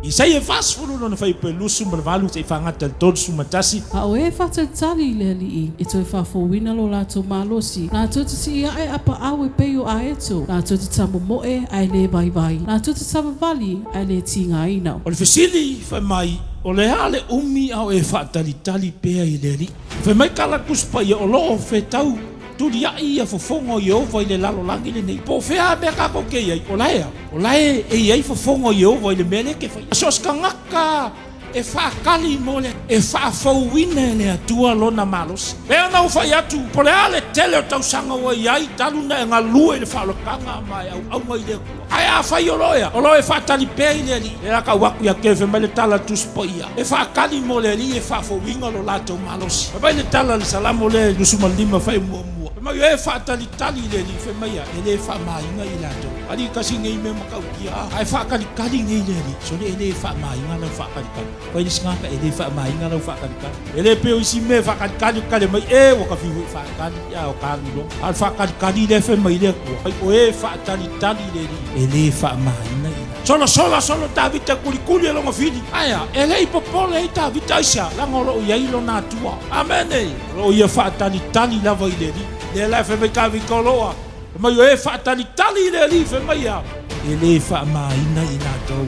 Isaia 40 lona fuaiupu e 28 seia fagata i le 31. A o e faatalitali i le Alii e toe faafouina lo latou malosi, latou te sii ae apaau e pei o aeto, latou te tamomoe ae le vaivai, latou te savavali ae le tigaina. O le fesili fai mai, O le a le umi a o e faatalitali pea i le Alii? Fai mai tala Tusi Paia o lo o fetau tuliai ia fofoga o Ieova i le lalolagi lenei. Po o fea a mea tatou te i ai, o la e a? O la e i ai fofoga o Ieova i le mea lea e te faia. So o se tagata e faatali mo le e faafouina e le Atua lona malosi. Pei ona ou fai atu, po o le a le tele o tausaga ua i ai talu ona e galue i le faaolataga ma e auauna i le Atua, ae afai o lo o e a? O lo o e faatali pea i le Alii. Lea la tau atu ia te, fai mai le tala a le Tusi Paia, e faatali mo le Alii e faafouina lo latou malosi. Fai mai le tala a le Salamo lea e 25 fuaiupu muamua, fai mai, o e faatalitali i le Alii, fai mai a, e le faamaina i latou. Alii tasi nei mea matautia, a e faatalitali nei i le Alii, sole e le faamaina lau faatalitali. Fai le isi tagata, e le faamaina lau faatalitali. E le pei o isi mea e faatalitali, tali mai, e ua ta fiu foi e faatali, a o ta alu loa. A o le faatalitali lea fai mai le Atua, fai o e faatalitali i le Alii, e le faamaina i latou. Sola sola solo Tavita e kulikuli e lona fili. Ae a? E le i popole ai Tavita aisea? Leaga o lo o i ai lona Atua. Amene! O lo o ia faatalitali lava i le Alii. Lea la e fai mai Tavita o lo o a? Fai mai o e faatalitali i le Alii, fai mai a? E le faamaina i latou.